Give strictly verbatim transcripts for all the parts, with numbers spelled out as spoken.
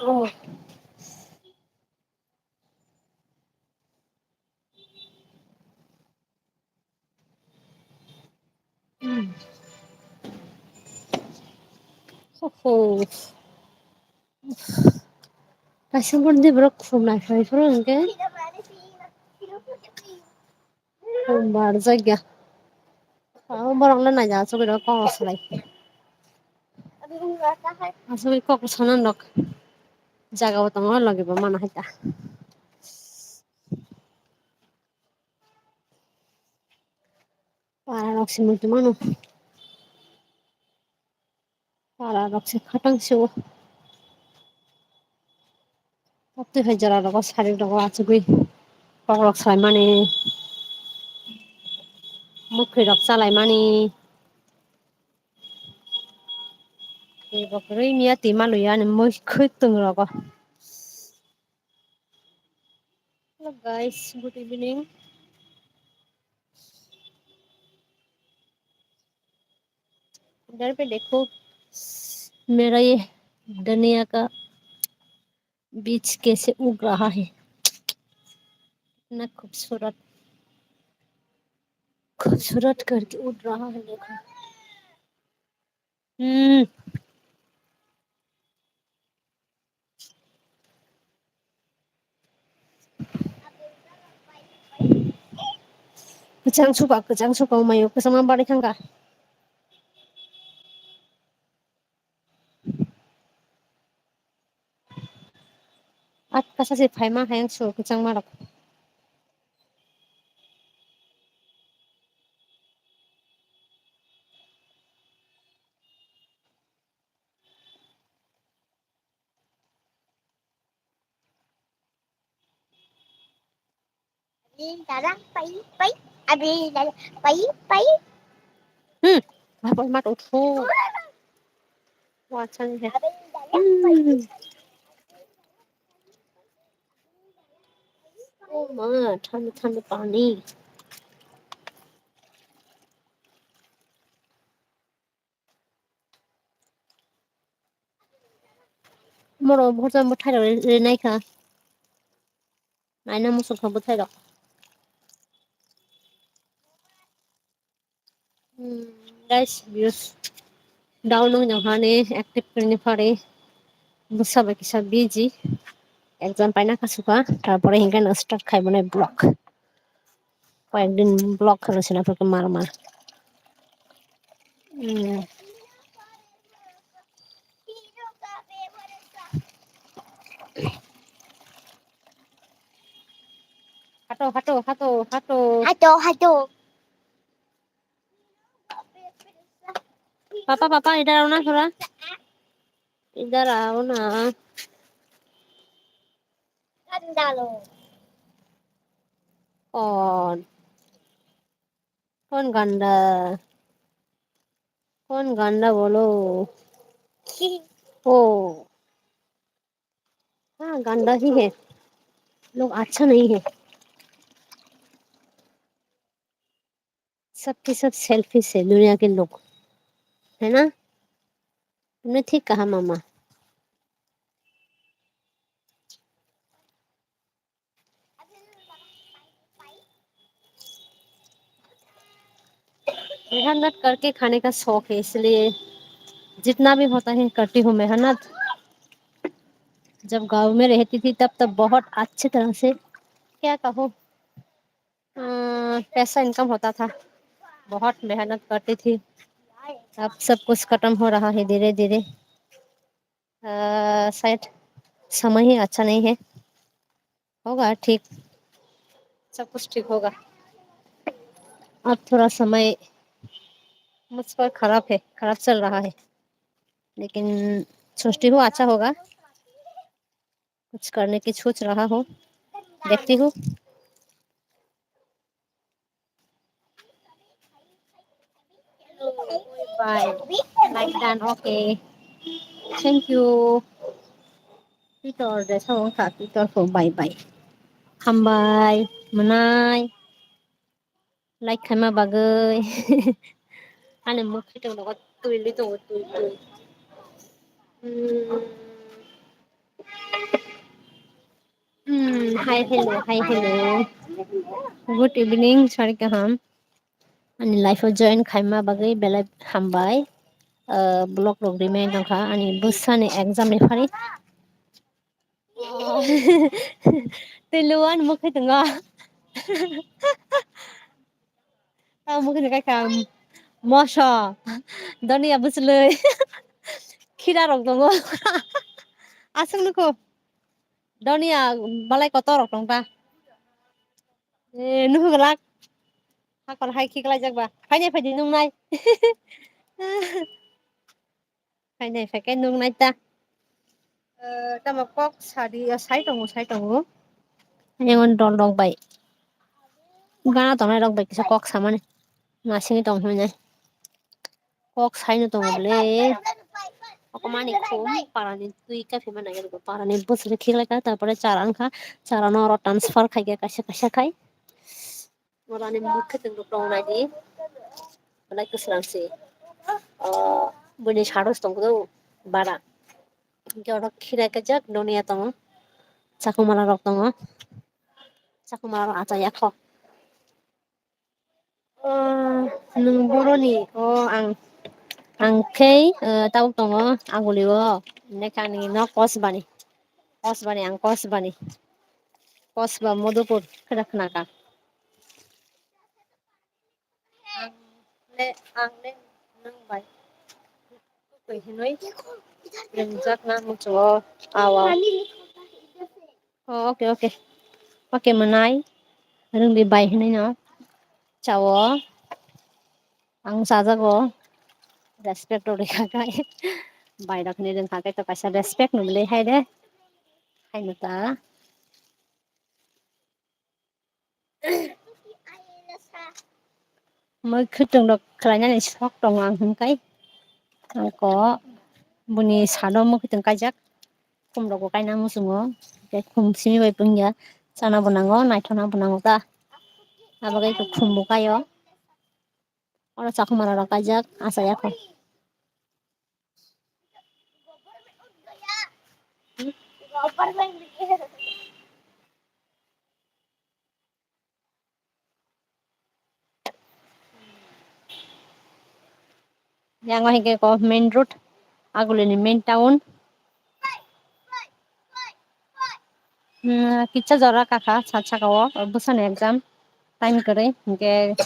Oh. Hmm. Ho, ho. Kaisa borok de borok khum naiphai phuru hwnkhe. Khum barjak ya. Abo borok no naina asugwi rok kok salai. Asugwi kok sana nok. Jaga o tongo logi bo mana hai ta. Para rok se muitu mano. Para rok se khatang se o. Twi hai jora rogo sari rogo achugwi kok rok salaimani, mwkhwi rok chalaimani. Tei bo kwrwi miya twi ma lwi ani mwkhwi twng rogo. Hello guys, good evening. इधर पे देखो, मेरा ये दुनिया का बीच कैसे उग रहा है, इतना खूबसूरत, खूबसूरत करके उड़ रहा है, देखो। हम्म। Kwchang suka, kwchang suka, omayo, kwchangma barwi thangkha. At kasa se phaima hayang su kwchangma rok. Dada, pai, pai. Abi, dada, pai, pai. Hmm. Apa mat utho. Wah, chang he. Abi, dada, pai. Hmm. Oh ma, thanda thanda pani. Moro bhorjam bwthai rok rinai kha. Naina muchung kha bwthai rok. Hmm, guys, views down wng jong hani active krini phari bwsa bai kisa busy exam paina kha suka, tarpore hinkhe no start khai mwnai vlog. Koyekdin vlog rwchina phai khe mar mar. Hmm. Hato, hato, hato, hato. Hato, hato. Papa, papa, idhar aao na thoda. Idhar aao na. Ganda lo. Kaun? Kaun ganda? Kaun ganda bolo? Oh. हाँ, गंदा ही है। लोग अच्छा नहीं है। सबके सब सेल्फिश है दुनिया के लोग, है ना? तुमने ठीक कहा मामा। मेहनत करके खाने का शौक है, इसलिए जितना भी होता है करती हूँ मेहनत। जब गाँव में रहती थी तब तब बहुत अच्छी तरह से, क्या कहूँ, अ, पैसा इनकम होता था, बहुत मेहनत करती थी। अब सब कुछ खत्म हो रहा है धीरे धीरे। अ, शायद समय ही अच्छा नहीं है। होगा ठीक, सब कुछ ठीक होगा। अब थोड़ा समय मुझ पर खराब है, खराब चल रहा है, लेकिन सोचती हूँ अच्छा होगा। कुछ करने की सोच रहा हूँ, देखती हूँ। Bye. Like done. Okay. Thank you. Pitor de sa wngkha, pitor ko bye bye. Hambai, mwnai. Like khaima bagwi. Ani mukhi tongo, twi li tongo, twi, twi. Hmm. Hmm, hi, hello, hi, hello. Good evening, Sari Kaham. Ani live o join khaima bagwi belai hambai. Ah, vlog rok rimai nangkha ani bwsani exam ni phari. Tei luan mukhe tongo. Tamo khe kai kam moso, donia bwchwlwi, khira rok tongo. Aswk nukho, donia balai kotor rok tong ta. E, nukho glak. Hakor hai khiklai jak ba. Phainai phaidi nungnai. Phainai phai khe nungnai ta. Eh, tamo kok sadi, ya, sai tongo, sai tongo. Ayang dol rok bai. Gana tongnai rok bai kisa kok samani. Masini tong hwnwi nai. Kok saino tongo bwle. Okomani khum parani twi kaphima nai rwgo. Parani bwswk khiklai kha, tarpore chara wngkha. Chara no oro transfer khai kha kaisa kaisa khai. Oro ani mukhe tong rok tong nai di. Belai kwsrang se. Ah, buini sado se tong khe bara. Hingke oro khirai kajak donia tongo. Chakhumala rok tongo. Chakhumala rok achai ya kho. Ah, nwng boroni, o ang, ang khe, ah, tabuk tongo Aguli o. Hingke ani nok Kosbani. Kosbani, ang Kosbani. Kosba Madhupur, kheda khna ka. Ang le, ang le nwng bai kwrwi hinwi ringjakna muchungo awa. Oh, okay, okay. Okay, mwnai. Rwngdi bai hinwi no. Chawo. Ang chajago. Respect rw rwkha khai. Bai rok hinwi rwngkha khai to kaisa respect no bwlwi hai de. Hai no ta. Mwkhwtwng rok khlainani sok tongo ang hwnkhai. Ang ko buni sado mwkhwtwng kaijak. Khum rok bo kaina muchungo. Tei khum simi bai pungya. Chana bo nango, naithokna bo nango ta. Abo bai khum bo kaio. Oro chakhumala rok kaijak, achai ya kho. Yang o hingke ko main road, Agulini main town. Hmm, kisa jora kakha sat saka o, bwsani exam time kwrwi, hingke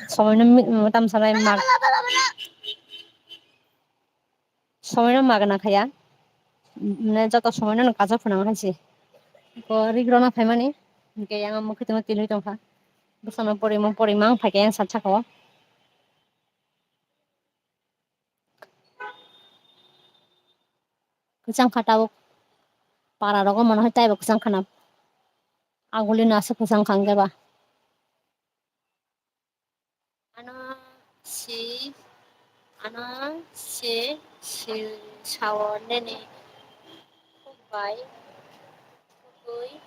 somoi no mi-, tam sanai ma. Somoi no magna khaya, mane joto somoi no kajak phunang hai se. Ko rig rona phaimani, hingke yang mwkhwtwng twi tongkha. Bwsano porimung porimang phaikhe yang sat saka o. Kwchang kha tabuk. Para rogo mano hai taibo kwchang khana. Aguli no aswk kwchang kha hwnkhe ba. Ano si, ano si, si sao nini khuk bai kwrwi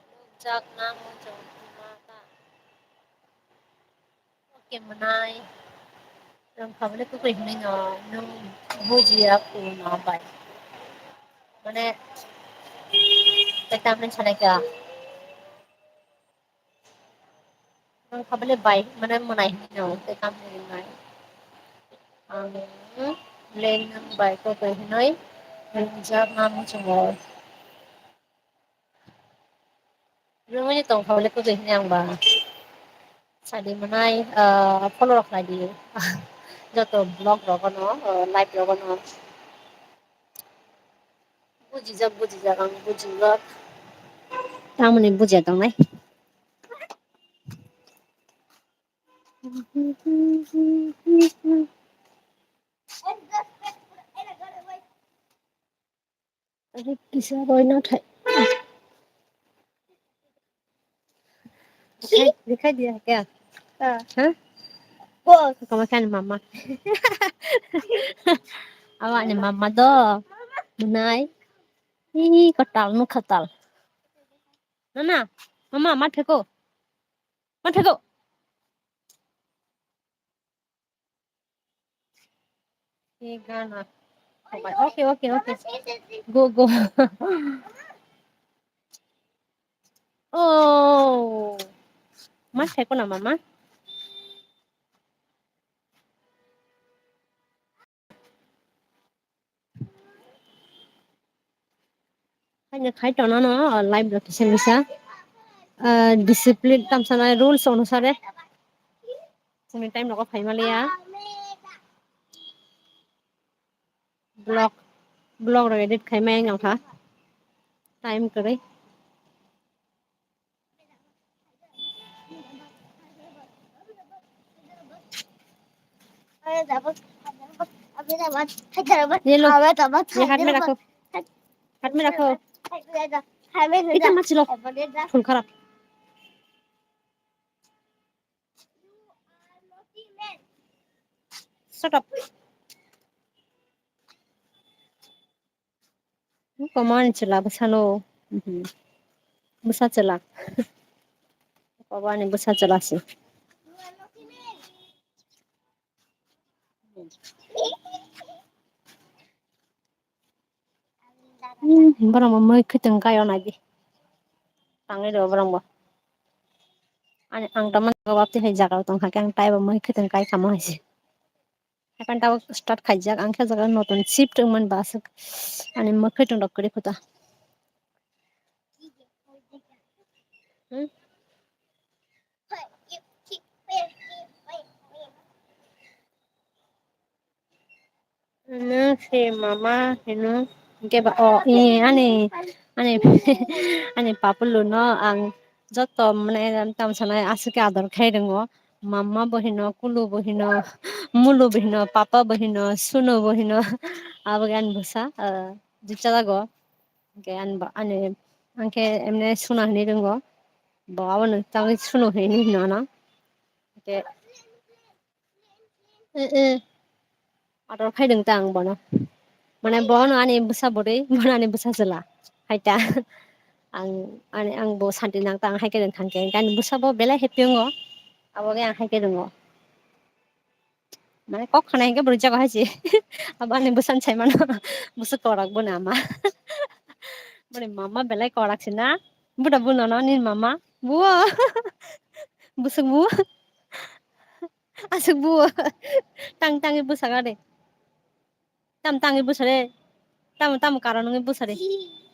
nukjakna muchung ma ta. Oke mwnai. Rwngkha bwle kwrwi hwnwi no nwng bujiya kho no bai. Mane, tei tamni sanai kha. Nwng kha bwle bai, mane mwnai hwnwi no tei tamni rwnai. Ang le nwng bai kwrwi hwnwi rwngjakna muchungo. Rwngwi tongkha bwle kwrwi hwnwi ang ba. Sadi mwnai, ah, follow rok khlai di. Joto vlog rogono, ah, live rogono. Bujijak, bujijak, ang bujijak. Tamoni bujiya tongnai. Are kisa roi na thai. Dikhai, dikhai diya kya? Ha? Ha? Bo. Kama kani mama. Awa ni mama do. Bunai. Ih, kotal nu kotal. Nana, mama, mat pheko. Mat pheko. Ni gana. Okay, okay, okay. Go, go. Oh. Mas hai ko na mama? Haino khai tongnano, o life rok kisa misa. Ah, discipline tamsana rules onusare. Chini time rogo phaima liya. Vlog, vlog rok edit khaima wng kha. Time kwrwi. Ye lo, ye hat me rakho. Hat me rakho. Ita machilo. Phul kharap. Shut up. Komani chwla bwsano. Mhm. Bwsa chwla. Kobani bwsa chwla se. Hmm, borok bo mui khwtwng kai o naidi. Tangwi rw borok bo. Ani ang tamo jaga o tei hai jaga o tong kha khe ang taibo mui khwtwng kai kha mo hai se. Haikhe tabuk start khaijak, ang khe jaga notun shift wngmani ba aswk ani mwkhwtwng rok kwrwi khuta. Hmm? Ano se mama hino. Hingke ba, o, i, ani, ani, ani papulu no ang joto mane tam sanai aswk khe ador khai ringo. Mama bo hino, kulu bo hino, mulu bo hino, papa bo hino, sunu bo hino. Abo khe ani bwsa, ah, jikjalago. Hingke ani ba, ani, ang khe emne suna hinui ringo. Bo abono tangwi sunu hinui hino ano. Hingke, eh, eh. Ador khai ringta ang bono. Mane bono ani bwsa bwrwi, bono ani bwsa chwla. Haita. Ang, ani, ang bo santi nang ta, ang hai khe ring thang khe. Ani bwsa bo belai happy wngo. Abo khe ang hai khe ringo. Mane kok khna hingke bwrwi jago hai se. Abo ani bwsani sai mano. Bwswk korak bono ama. Boni mama belai korak se na. Buda buno no nini mama. Buo. Bwswk buo. Aswk buo. Tang tangwi bwsa gade. Tam tangwi bwsa de. Tam tam karon wngwi bwsa de.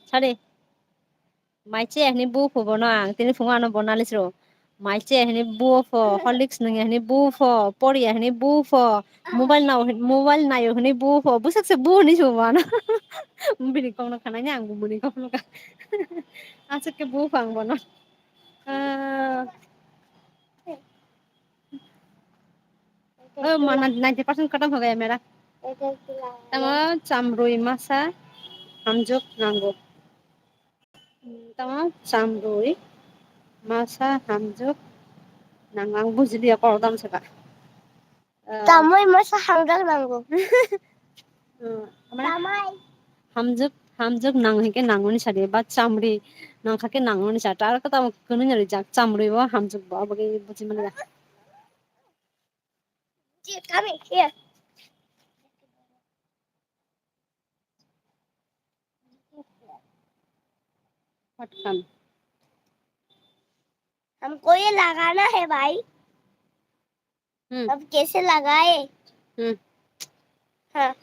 Sade. Mai che hini bu pho bono ang, tini phungo ano bo nalis ro. Mai che hini bu pho, Horlicks nungya hini bu pho, poriya hini bu pho, mobile nao hin-, mobile naio hini bu pho, bwswk se bu hini se bo ano. Bini kokno khanai ni ang bo bini kokno kha. Aswk khe bu pho ang bono. Ah. Oh, ma-, ninety percent khatam ho gaya mera. Tamo chamrui masa hamjwk nango. Tamo chamrui masa hamjwk nango. Ang bujiliya kok dam saka. Eh, tamoi masa hamjwk nango. Eh, mane tamoi. Hamjwk, hamjwk nang hingke nangoni sadi ba chamri nang kha khe nangoni sa. Tar khe tamo kwnwi rijak chamrui bo hamjwk bo abo khe buji manya. Come here. What come? हमको ये लगाना है भाई। Hmm. अब कैसे लगाए? Hmm. हाँ।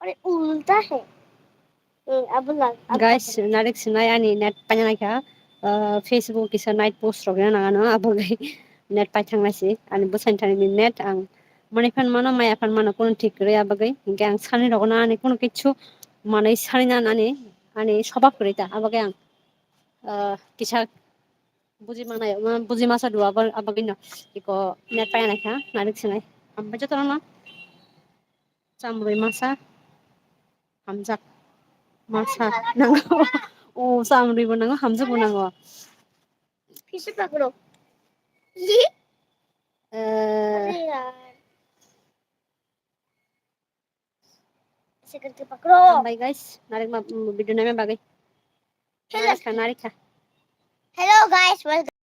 Ore ulta hai. Hmm, abo lag, abo guys, lag. Narik sinai ani net paina naikha. Ah, Facebook kisa night post rok na nangano, abo gai net pai thang naisi. Ani bwsani thani ni net ang mani phan mano, maya phan mano, kono thik kwrwi abo gai. Hingke ang sani rok na ani kono kichu manai sani na ani, ani sobab kwrwi ta abo gai ang, ah, kisa buji manai, ma-, buji masa dua abo, abo gai no. Iko net paina naikha, narik sinai. Ampai joto no. Chamrui masa hamjak masa nango. O chamrui bo nango, hamjak bo nango. Kisi pakro. Eh, Are yaar. Aise karke pakro. Hambai guys, narik ma, mm, video naima bagwi. Hello. Narikha, narikha. Hello guys, welcome.